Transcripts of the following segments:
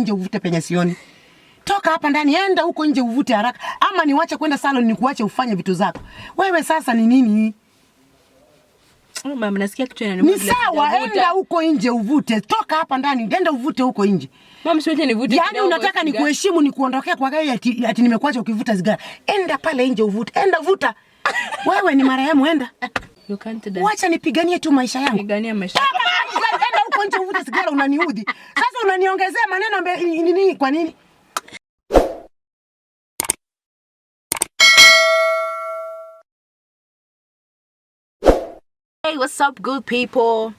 Nje uvute penye sioni. Toka hapa ndani, enda huko nje uvute haraka, ama niwache kwenda salon nikuache ufanye vitu zako. Wewe sasa ni nini? Oh, mama, nasikia kitu inaniuma. Ni sawa, enda huko nje uvute. Toka hapa ndani, enda uvute huko nje. Mama, siwache nivute. Yaani unataka nikuheshimu nikuondokee kwa gari ati, ati nimekuacha ukivuta sigara. Enda pale nje uvute. Enda vuta. Wewe ni marehemu, enda. You can't dance. Wacha nipiganie tu maisha yangu. Pigania maisha. Enda huko nje uvute sigara, unaniudhi. Sasa unaniongezea maneno nini kwa nini? Hey, what's up, good people?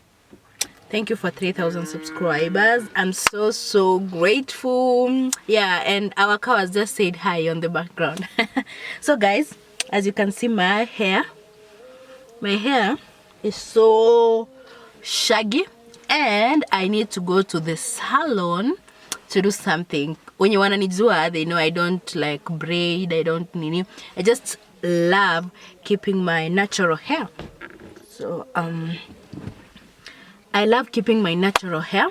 Thank you for 3,000 subscribers. I'm so grateful. Yeah, and our car has just said hi on the background. So guys, as you can see, my hair is so shaggy and I need to go to the salon to do something. When you wananijua, they know I don't like braid, I don't nini. I just love keeping my natural hair. So I love keeping my natural hair.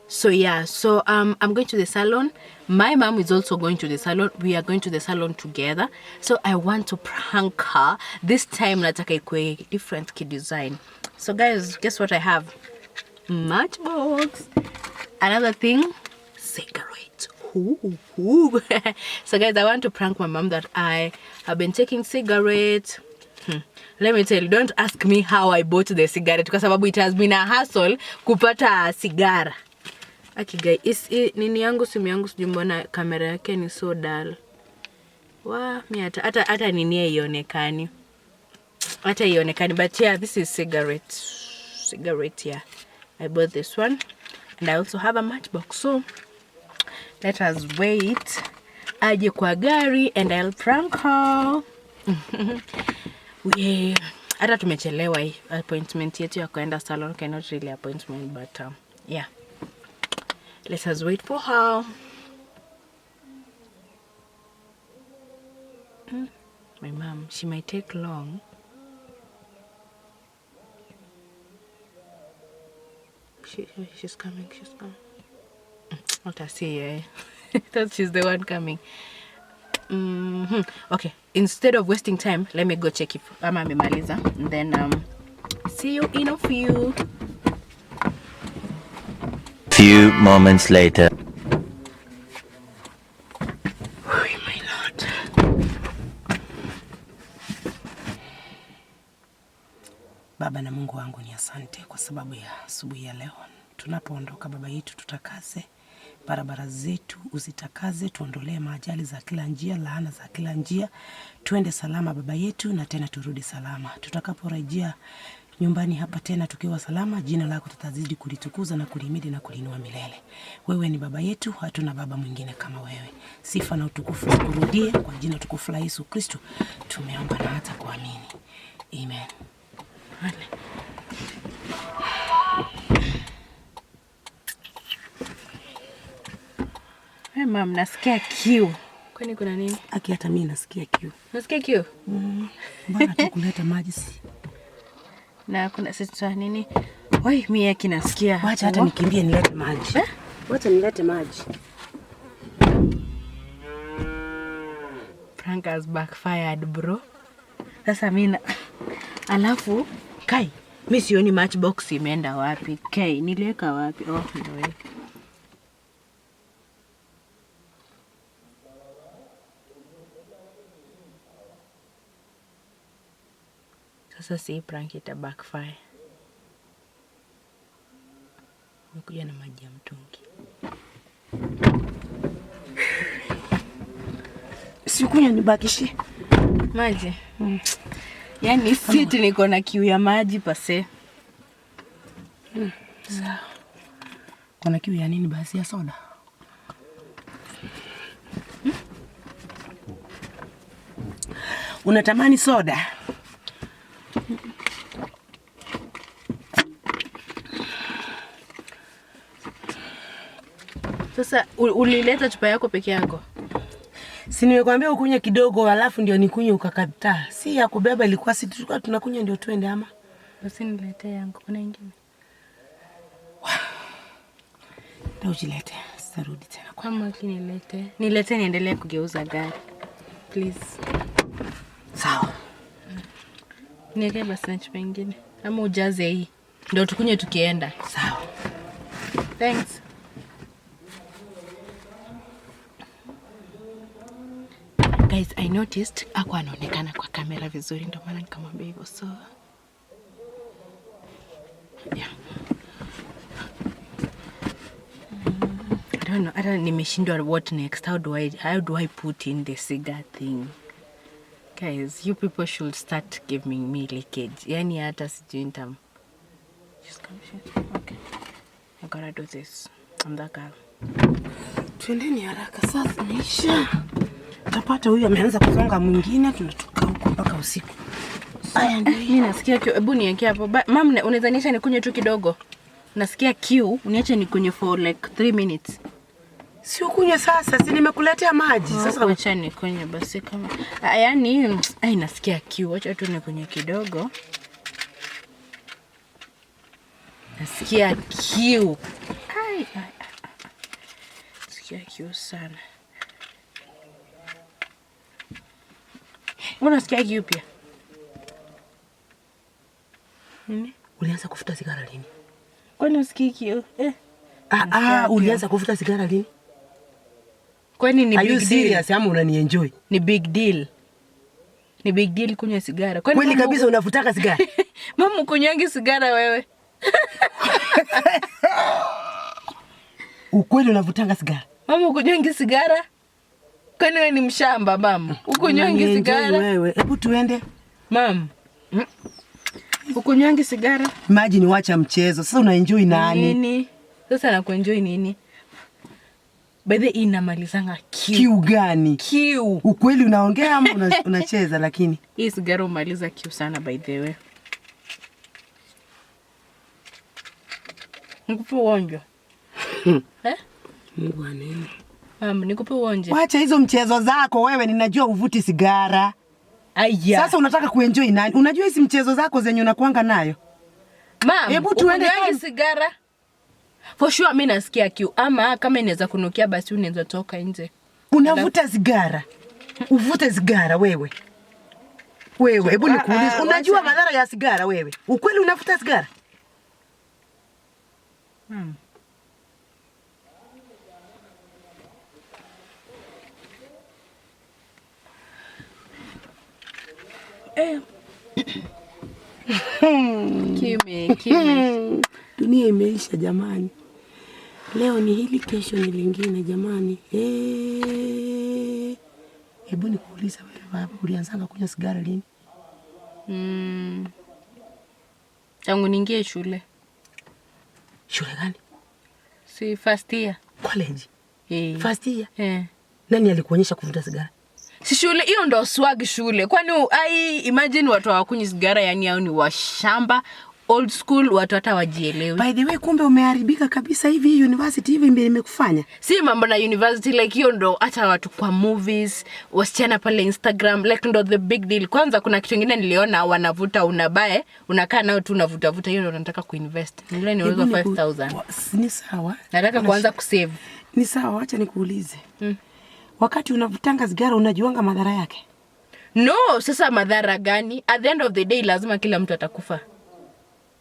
So yeah, so I'm going to the salon. My mom is also going to the salon. We are going to the salon together. So I want to prank her. This time nataka ikue different ki design. So guys, guess what I have? Matchbox. Another thing, cigarette. Ooh, ooh. So guys, I want to prank my mom that I have been taking cigarettes. Let me tell you, don't ask me how I bought the cigarette kwa sababu it has been a hassle kupata sigara. Aki guys, nini yangu, simu yangu sijui mbona kamera yake ni so dull. Wa, mi hata nini haionekani. Hata haionekani, but yeah, this is cigarette. Cigarette, yeah. I bought this one and I also have a matchbox. So let us wait aje kwa gari and I'll prank her. Yeah. Hata tumechelewa hii appointment yetu ya kuenda salon. Okay, not really appointment, but yeah. Let us wait for her. My mom, she might take long. She's coming, she's coming. What I see, yeah. Thought she's the one coming. Okay, instead of wasting time, let me go check if ama amemaliza, and then see you in a few. Few moments later. Oh, my Lord. Baba na Mungu wangu, ni asante kwa sababu ya asubuhi ya leo. Tunapoondoka Baba yetu, tutakase barabara zetu, uzitakaze, tuondolee maajali za kila njia, laana za kila njia. Tuende salama Baba yetu, na tena turudi salama. Tutakaporejea nyumbani hapa tena tukiwa salama, jina lako tutazidi kulitukuza na kulihimidi na kuliinua milele. Wewe ni baba yetu, hatuna baba mwingine kama wewe. Sifa na utukufu zikurudie kwa jina tukufu la Yesu Kristo tumeomba na hata kuamini, amen. Wale. Hey, mam, nasikia kiu. Kwani kuna nini? Aki, hata mimi nasikia kiu. Nasikia kiu? Mbona tukuleta maji si? Na kuna sasa nini? Oi, mimi yaki nasikia. Wacha hata nikimbie nilete maji. Eh? Wacha nilete maji. Prank has backfired, bro. Sasa mimi na alafu kai, mimi sioni matchbox imeenda wapi? Kai, niliweka wapi? Oh, ndio. Sasa si prank ita backfire. Nimekuja na maji ya mtungi. Sikunywa nibakishie. Maji? Yaani si niko na kiu ya maji pase. Sawa. Kuna kiu ya nini basi, ya soda? Unatamani soda? Sasa ulileta chupa yako peke yako? Si nimekwambia ukunywe kidogo alafu ndio nikunywe ukakataa. Si ya kubeba ilikuwa, si tulikuwa tunakunywa ndio tuende ama? Basi niletee yangu, kuna ingine? Ndio ujiletee. Sitarudi tena kwa. Kama nilete. Nilete niendelee kugeuza gari. Please. Sawa. Niweke basi na chupa ingine. Ama ujaze hii. Ndio tukunywe tukienda. Sawa. Thanks. Guys, I noticed hakuwa anaonekana kwa kamera vizuri, ndio maana nikamwambia hivyo. So yeah. I don't know. I don't, nimeshindwa what next. How do I put in the cigar thing? Guys, you people should start giving me leakage. Yani hata sijui nitam. Just come shit. Okay. I gotta do this. I'm that girl. Twendeni haraka sasa, imeisha. Utapata huyu ameanza kusonga mwingine, tunatoka huko mpaka usiku. Aya, ndio hii. Mimi nasikia kiu. Hebu niwekee hapo. Mam, unaweza niacha nikunywe tu kidogo? Nasikia kiu, uniache nikunywe for like 3 minutes. Si ukunywe sasa, si nimekuletea maji. Sasa wacha nikunywe basi kama. Ah, yani, ai, nasikia kiu. Wacha tu nikunywe kidogo. Nasikia kiu. Ai, ai, ai, ai. Nasikia kiu sana. Mbona nasikia kiu pia? Nini? Ulianza kuvuta sigara lini? Kwani usikii kiu? Eh. Ah, ah, ulianza kuvuta sigara lini? Kwani ni Are you big deal? serious ama unanienjoy? Ni big deal. Ni big deal kunywa sigara. Kwani Kweli mama kabisa unavutaka sigara? Mama, ukunywangi sigara wewe? Ukweli unavutanga sigara? Mama, ukunywangi sigara? Kwani wewe ni mshamba mama? Ukunywangi Unanienjoy sigara? wewe. Hebu tuende. Mama. Ukunywangi sigara? Imagine, wacha mchezo. Sasa unaenjoy nani? Nini? Sasa nakuenjoy nini? By the way, inamalizanga kiu. Kiu gani? Kiu. Ukweli unaongea ama unacheza lakini? Hii sigara umaliza kiu sana by the way. Nikupe uonjo. Eh? Mungu anene. Nikupe uonje. Wacha hizo mchezo zako wewe, ninajua uvuti sigara. Aya. Sasa unataka kuenjoy nani? Unajua hizi mchezo zako zenye unakuanga nayo? Ma'am, Hebu tuende ukunywangi kwanza. sigara? For sure mimi nasikia kiu. Ama kama inaweza kunukia basi unaweza toka nje. Unavuta sigara. Uvute sigara wewe. Wewe, hebu nikuulize, Ah, ah, unajua wacha. madhara ya sigara wewe? Ukweli unavuta sigara? Ma'am. Eh. Kime, kime. Dunia imeisha jamani. Leo ni hili, kesho ni lingine jamani. Eh. Hebu nikuulize wewe baba, ulianzanga kunywa sigara lini? Tangu niingie shule. Shule gani? Si first year. College. Eh. First year. Eh. Nani alikuonyesha kuvuta sigara? Si shule hiyo ndo swag shule. Kwani ai, imagine watu hawakunywi sigara, yani hao ni washamba, old school, watu hata wajielewi. By the way, kumbe umeharibika kabisa hivi hii university hivi ndio imekufanya. Si mambo na university, like hiyo ndo hata watu kwa movies, wasichana pale Instagram, like ndo the big deal. Kwanza kuna kitu kingine niliona wanavuta, unabae, unakaa nao tu unavuta vuta, hiyo ndo nataka kuinvest. Niliona niuza Hebu 5000. Ni sawa. Nataka kuanza kusave. Ni sawa, acha nikuulize. Wakati unavutanga sigara unajuanga madhara yake? No, sasa madhara gani? At the end of the day lazima kila mtu atakufa.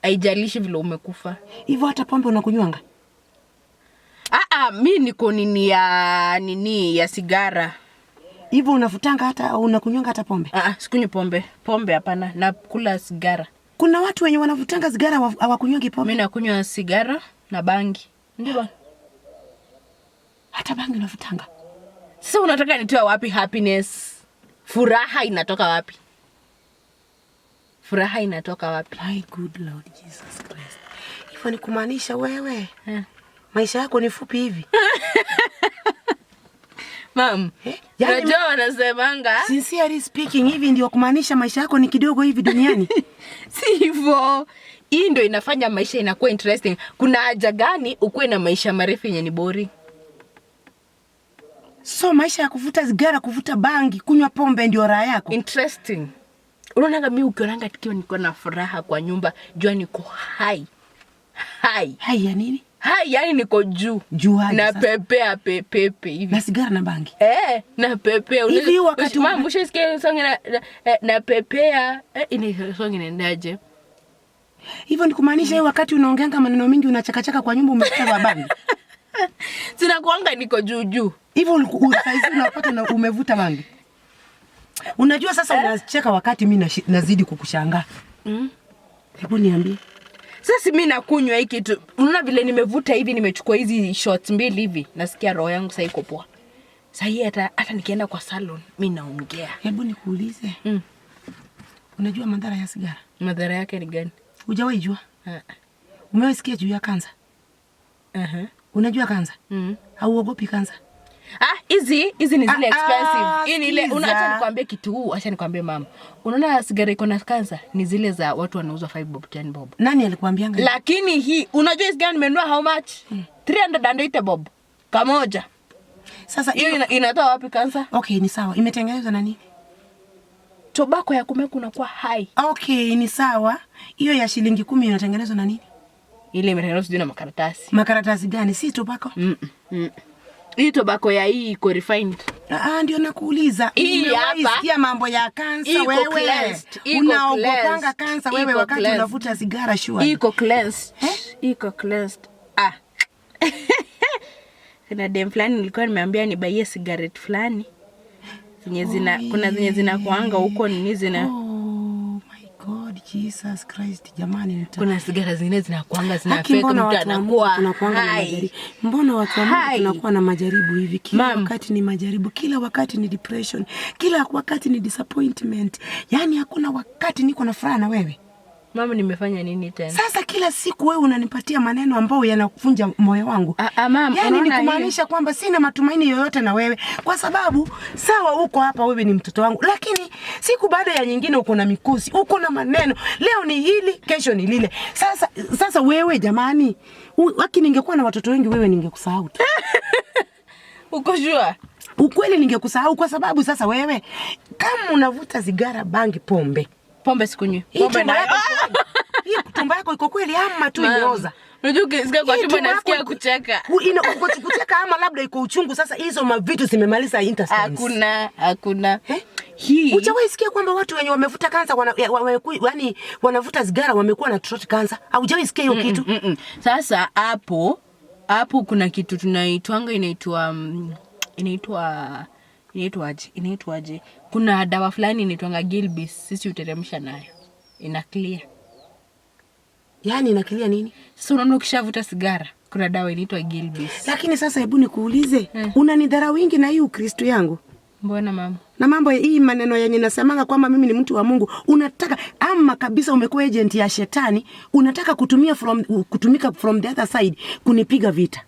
Haijalishi vile umekufa. Hivyo hata pombe unakunywanga? Ah ah, mi niko nini ya nini ya sigara. Hivyo unavutanga hata unakunywanga hata pombe? Ah ah, sikunywi pombe. Pombe hapana, nakula sigara. Kuna watu wenye wanavutanga sigara hawakunywangi pombe. Mi nakunywa sigara na bangi. Ndio bana. Hata bangi unavutanga? Sasa unataka nitoe wapi happiness? Furaha inatoka wapi? Furaha inatoka wapi? My good Lord Jesus Christ. Hivyo ni kumaanisha wewe Eh. maisha yako ni fupi hivi? Mam, Eh? Yani, unajua wanasemanga sincerely speaking, hivi ndio kumaanisha maisha yako ni kidogo hivi duniani? Si hivyo. Hii ndio inafanya maisha inakuwa interesting. Kuna haja gani ukuwe na maisha marefu yenye ni boring? So maisha ya kuvuta sigara, kuvuta bangi, kunywa pombe ndio raha yako? Interesting. Unaonanga mi ukionanga tukiwa niko na furaha kwa nyumba, jua niko hai. Hai. Hai ya nini? Hai, yani niko juu. Juu aje Na sasa? pepea pepepe hivi. Na sigara na bangi. Eh, na pepea. Hivi wakati Mama, ushasikia hiyo song na pepea? Eh, ile song inaendaje? Hivyo ni kumaanisha hiyo wakati unaongeanga maneno mingi unachakachaka kwa nyumba umevuta bangi. Sinakuanga niko juu juu. Hivyo saizi unapata umevuta bangi. Unajua sasa unacheka wakati mimi nazidi kukushangaa. Hebu niambie. Sasa mimi nakunywa hii kitu. Unaona vile nimevuta hivi, nimechukua hizi shots mbili hivi, nasikia roho yangu sasa iko poa. Sasa hii hata nikienda kwa salon mimi naongea. Hebu nikuulize. Unajua madhara ya sigara? Madhara yake ni gani? Hujawahi jua? Ah. Umewahi sikia juu ya kansa? Unajua kansa? Hauogopi kansa? Ah, hizi ni zile Ah, expensive. ah, Hii ni ile sikiza. acha nikwambie kitu, acha nikwambie mama. Unaona sigara iko na kansa ni zile za watu wanauzwa 5 bob, 10 bob. Nani alikuambianga? Lakini hii unajua hizi gani nimenunua how much? 380 bob. Kamoja. Sasa Hiyo hiyo inatoa wapi kansa? Okay, ni sawa. Imetengenezwa na nini? Tobacco ya kume kunakuwa high. Okay, ni sawa. Hiyo ya shilingi 10 inatengenezwa na nini? Ile imetengenezwa sijui na makaratasi. Makaratasi gani? Si tobacco? Hii tobacco ya hii iko refined. Ah, ndio nakuuliza. Hii Umewahi hapa sikia mambo ya kansa iko wewe? cleansed, iko Unaogopanga cleansed, kansa wewe iko wakati cleansed. unavuta sigara sure. Iko cleansed. Eh? Iko cleansed. Ah. Kuna dem fulani nilikuwa nimeambia nibaie cigarette fulani. Zenye zina kuna zenye zinakuanga huko nini zina Oh my God, Jesus Christ, jamani kuna sigara zingine zinakuanga zina Haki, fake, mbona mtu watu wa Mungu anakuwa tunakuanga na high. majaribu? Mbona watu wa Mungu Hai. tunakuwa na majaribu hivi? Kila Ma'am. wakati ni majaribu, kila wakati ni depression, kila wakati ni disappointment. Yaani hakuna wakati niko na furaha na wewe. Mama, nimefanya nini tena? Sasa kila siku wewe unanipatia maneno ambayo yanavunja moyo wangu. Ah, ah, ma'am, Yaani ni unaona kumaanisha kwamba sina matumaini yoyote na wewe, kwa sababu sawa, uko hapa wewe ni mtoto wangu, lakini siku baada ya nyingine uko na mikosi, uko na maneno, leo ni hili, kesho ni lile. Sasa wewe jamani, haki ningekuwa na watoto wengi wewe ningekusahau tu. Uko sure? Ukweli ningekusahau kwa sababu sasa wewe kama unavuta sigara, bangi, pombe. Pombe sikunywi. Hii Pombe tumbo na yako hii tumbo yako iko kweli ama tu Ma'am, imeoza? Unajua ukisikia kwa Hii tumbo tumbo yako nasikia kucheka. Uko kucheka ama labda iko uchungu. Sasa hizo mavitu zimemaliza intestines. Hakuna, hakuna. Eh? Hii Hujawahi sikia kwamba watu wenye wamevuta kansa yaani wanavuta sigara wamekuwa na throat cancer? Haujawahi sikia hiyo kitu? Sasa hapo kuna kitu tunaitwanga inaitwa inaitwaje? Inaitwaje? Kuna dawa fulani inaitwanga Gilbis, sisi huteremsha nayo. Ina clear. Yaani inaclear nini? Sasa unaona ukishavuta sigara, kuna dawa inaitwa Gilbis. Lakini sasa hebu nikuulize, unanidharau wingi na hii Ukristo yangu? Mbona mama? Na mambo hii maneno yenye nasemanga kwamba mimi ni mtu wa Mungu, unataka ama kabisa umekuwa agent ya shetani, unataka kutumika from the other side kunipiga vita.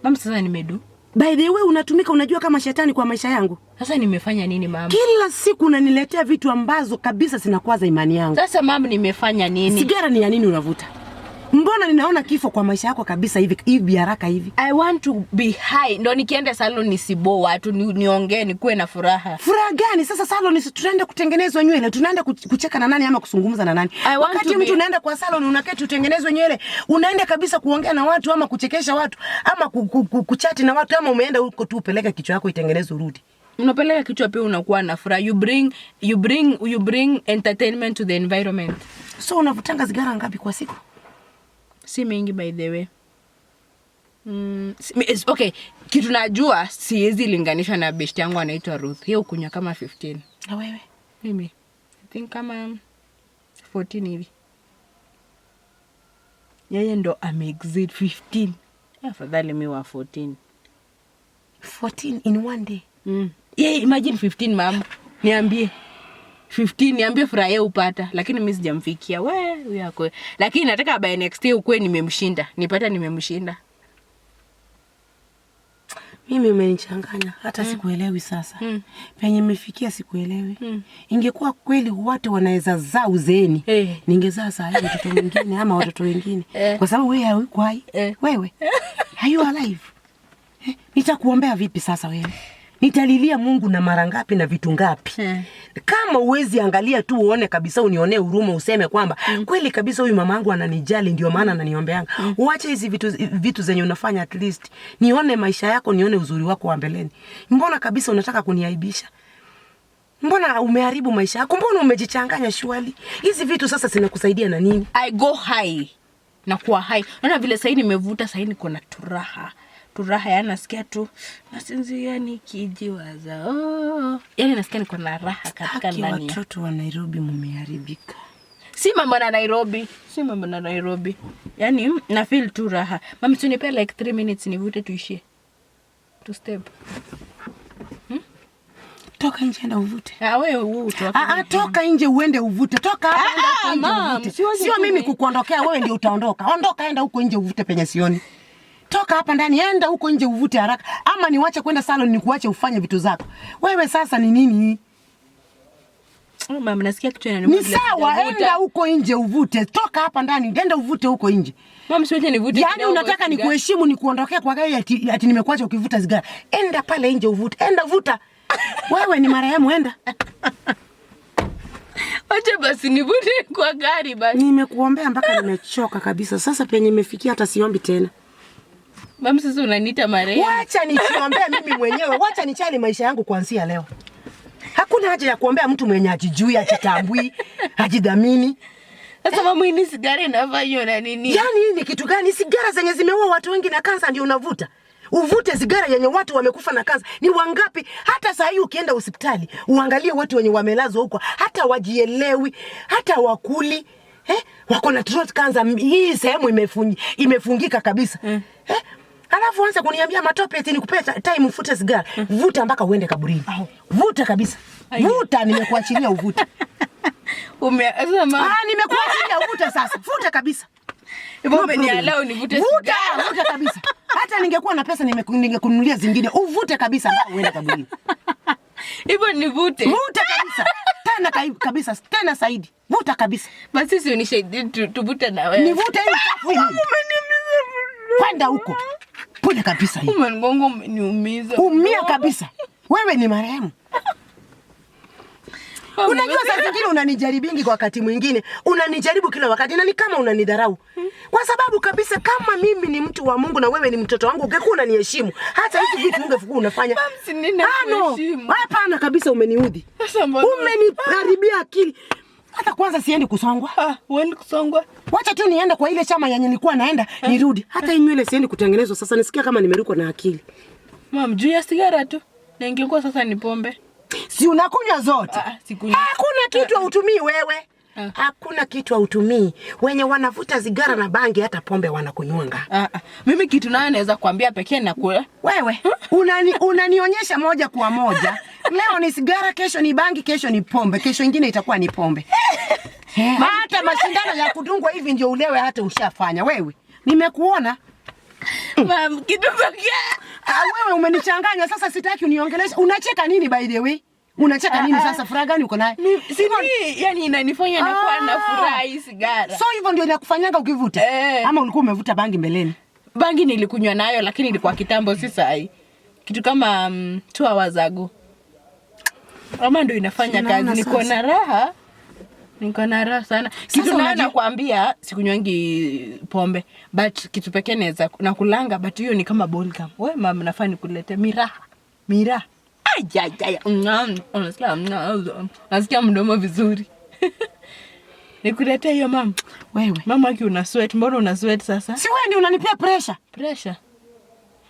Mama, sasa nimedu. By the way, unatumika unajua kama shetani kwa maisha yangu. Sasa nimefanya nini mama? Kila siku unaniletea vitu ambazo kabisa zinakwaza imani yangu. Sasa mama, nimefanya nini? Sigara ni ya nini unavuta? Mbona ninaona kifo kwa maisha yako kabisa hivi hivi haraka hivi? I want to be high. Ndo nikienda salon nisibo watu niongee nikuwe na furaha. Furaha gani sasa salon? Si tunaenda kutengenezwa nywele, tunaenda kucheka na nani ama kuzungumza na nani? I want Wakati to mtu unaenda kwa salon unaketi utengenezwe nywele, unaenda kabisa kuongea na watu ama kuchekesha watu ama kuchati na watu ama umeenda huko tu upeleke kichwa yako itengenezwe urudi. Unapeleka kichwa pia unakuwa na furaha. You bring entertainment to the environment. So unavutanga sigara ngapi kwa siku? Si mingi by the way. Okay, kitu najua siwezi linganisha na best yangu anaitwa Ruth. Hiyo kunywa kama 15. Na wewe? Mimi I think kama 14 hivi. Yeye ndo ameexceed 15. Afadhali mi wa 14. 14 in one day. Yeah, imagine 15 mama. Niambie. 15 niambie furaha yeye upata, lakini mimi sijamfikia. We, huyo ako. Lakini nataka by next year ukuwe nimemshinda. Nipata nimemshinda. Mimi umenichanganya hata sikuelewi sasa. Penye imefikia sikuelewi. Ingekuwa kweli watu wanaweza zaa uzeeni, ningezaa saa hii mtoto mwingine ama watoto wengine. Kwa sababu wewe hauko hai. Wewe are you alive? Nitakuombea vipi sasa wewe? Nitalilia Mungu na mara ngapi na vitu ngapi? Kama Kama uwezi angalia tu uone kabisa, unionee huruma, useme kwamba kweli kabisa huyu mamangu ananijali, ndio maana ananiombeanga. Uache hizi vitu zenye unafanya, at least nione maisha yako, nione uzuri wako wa mbeleni. Mbona kabisa unataka kuniaibisha? Mbona umeharibu maisha yako? Mbona umejichanganya surely? Hizi vitu sasa zinakusaidia na nini? I go high. Nakuwa high. Naona vile sahii nimevuta, sahii niko na turaha. Turaha, yani nasikia tu nasinzia nikijiwaza. Oh. Yani nasikia niko na raha katika Haki, ndani. watoto wa Nairobi mmeharibika. Si mambo na Nairobi, si mambo na Nairobi. Yani na feel tu raha. Mami, si unipe like 3 minutes nivute tuishie. To step. Toka nje enda uvute. Ah, wewe utoke. Ah, ah, toka nje uende uvute. Toka hapa enda huko nje Ma'am, uvute. siwezi Sio mimi tu- kukuondokea wewe ndio utaondoka. Ondoka enda huko nje uvute penye sioni. Toka hapa ndani enda huko nje uvute haraka, ama niwache kwenda salon nikuache ufanye vitu zako. Wewe sasa ni nini? Oh, mama, nasikia kichwa inaniuma Ni vile sawa, sijavuta. enda huko nje uvute. Toka hapa ndani enda uvute huko nje. Mama, siwache nivute Yaani kidogo unataka sigara. nikuheshimu nikuondokea kwa gari ati nimekuacha ukivuta sigara. Enda pale nje uvute. Enda vuta. Wewe ni marehemu, enda. Wacha basi nivute kwa gari basi. Nimekuombea mpaka nimechoka kabisa. Sasa penye imefikia hata siombi tena. Mama, sasa unaniita marehemu. Wacha nijiombee mimi mwenyewe, wacha nichali maisha yangu kuanzia leo. Hakuna haja ya kuombea mtu mwenye hajijui, hajitambui, hajidhamini. Sasa mama, hii ni sigara inafanywa na nini? Yaani hii ni kitu gani? Sigara zenye zimeua watu wengi na kansa ndio unavuta. Uvute sigara yenye watu wamekufa na kansa. Ni wangapi? Hata saa hii ukienda hospitali, uangalie watu wenye wamelazwa huko, hata wajielewi, hata wakuli. Wako na throat cancer, hii sehemu imefungika kabisa. Alafu anza kuniambia matope eti nikupee time ufute sigara. Vuta mpaka uende kaburini. Vuta kabisa. Aiyo. Vuta, nimekuachilia uvute. Sasa mama, Ah, nimekuachilia uvute sasa. Vuta kabisa. Hivyo No umeniallow problem. nivute Vuta, sigara. vuta kabisa. Hata ningekuwa na pesa ningekununulia zingine. Uvute kabisa mpaka uende kaburini. Hivyo nivute. Vuta kabisa. Tena kabisa, tena zaidi. Vuta kabisa. Basi si unisaidie tuvute na wewe. Nivute hii uchafu hii. Kwenda huko. Pole kabisa hii. Umenigonga, umeniumiza. Umia kabisa. Wewe ni marehemu. Mama, Unajua saa zingine unanijaribingi kwa wakati mwingine, unanijaribu kila wakati na ni kama unanidharau. Kwa sababu kabisa kama mimi ni mtu wa Mungu na wewe ni mtoto wangu, ungekuwa unaniheshimu. Hata hizi vitu ungekuwa unafanya. Mama, si nina Ah, no. kuheshimu. Hapana kabisa, umeniudhi. Sasa mbona- Umeniharibia akili. Hata kwanza siendi kusongwa. Ah, huendi kusongwa? Wacha tu niende kwa ile chama yenye nilikuwa naenda nirudi. Hata hii nywele siendi kutengenezwa sasa, nisikia kama nimerukwa na akili. Mama, juu ya sigara tu. Na ingekuwa sasa ni pombe. Si unakunywa zote? Ah, sikunywi. Hakuna kitu hautumii wewe. Ah. Hakuna kitu hautumii. Wenye wanavuta sigara na bangi hata pombe wanakunywanga. Ah, ah. Mimi kitu nayo naweza kuambia pekee na kula. Wewe unanionyesha moja kwa moja. Leo ni sigara, kesho ni bangi, kesho ni pombe, kesho ingine itakuwa ni pombe. Hata mashindano ya kudungwa hivi ndio ulewe hata ushafanya wewe. Nimekuona. Mam, kitu pekee. Ah, wewe umenichanganya sasa, sitaki uniongeleshe. Unacheka nini by the way? Unacheka nini sasa? Furaha gani uko nayo? Si ni, yani inanifanya nakuwa na Ah. furaha hii sigara. So hivyo ndio inakufanyanga ukivuta? Eh. Ama ulikuwa umevuta bangi mbeleni? Bangi nilikunywa nayo lakini ilikuwa kitambo, si sahi. Kitu kama 2 hours ago. Ama ndio inafanya Si unaona kazi. Niko sasa? na raha. Niko na raha sana. Kitu nayo nakwambia sikunywangi pombe, but kitu pekee naweza nakulanga, but hiyo ni kama ball gum. Wewe mama, nafaa nikulete miraha. Miraha. Ai ai ai. Unasikia, nasikia mdomo vizuri. Nikuletee hiyo mama. Wewe. Mama, aki una sweat, mbona una sweat sasa? Si wewe ndio unanipea pressure? Pressure.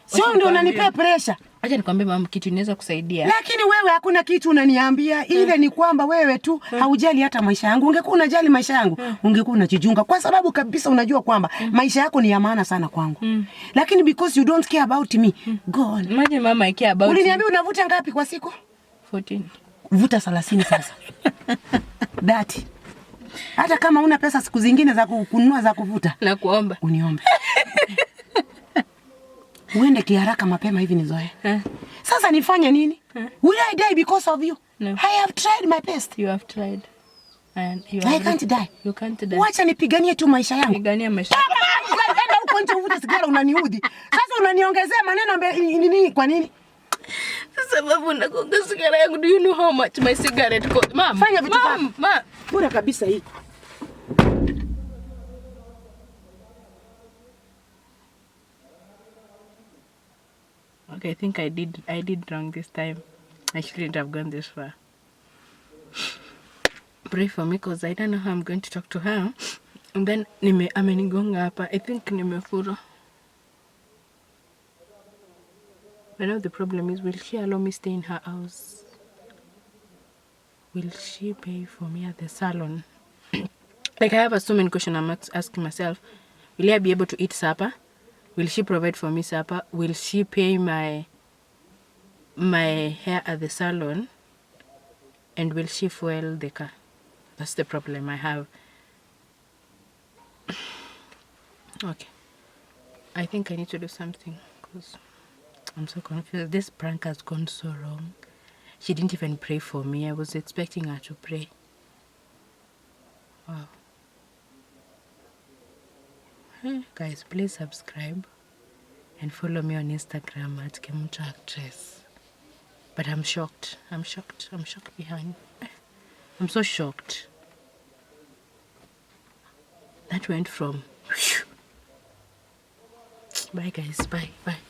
Si wewe ndio unanipea pressure? Acha nikwambie mama, kitu inaweza kusaidia. Lakini wewe hakuna kitu unaniambia. Ile ni kwamba wewe tu haujali hata maisha yangu. Ungekuwa unajali maisha yangu, ungekuwa unajichunga, kwa sababu kabisa unajua kwamba maisha yako ni ya maana sana kwangu. Lakini because you don't care about me, go on. Imagine mama, I care about you. Uliniambia unavuta ngapi kwa siku? 14. Vuta 30 sasa. Dati. Hata kama una pesa siku zingine za kununua za kuvuta, Na kuomba. uniombe. Uende kiharaka mapema hivi nizoe. Sasa nifanye nini? Will I die because of you? No. I have tried my best. You have tried. And you I have can't die. You can't die. Wacha nipiganie tu maisha yangu. Pigania maisha. Enda huko nje uvute sigara, unaniudhi. Sasa unaniongezea maneno nini kwa nini? Sababu nagonga sigara yangu. Do you know how much my cigarette cost? Mom, Fanya vitu Mom, mom. Bora kabisa hii. Okay, I think I did wrong this time. I shouldn't have gone this far. Pray for me because I don't know how I'm going to talk to her. And then nime amenigonga hapa. I think nimefura. But now the problem is, will she allow me stay in her house? Will she pay for me at the salon? Like, I have so many questions I'm asking myself. Will I be able to eat supper? Will she provide for me supper? Will she pay my hair at the salon? And will she fuel the car? That's the problem I have. Okay. I think I need to do something because I'm so confused. This prank has gone so wrong. She didn't even pray for me. I was expecting her to pray. Wow. Hey, guys, please subscribe and follow me on Instagram at Kemunto Actress. But I'm shocked. I'm shocked. I'm shocked behind. I'm so shocked. That went from. Bye, guys. Bye. Bye.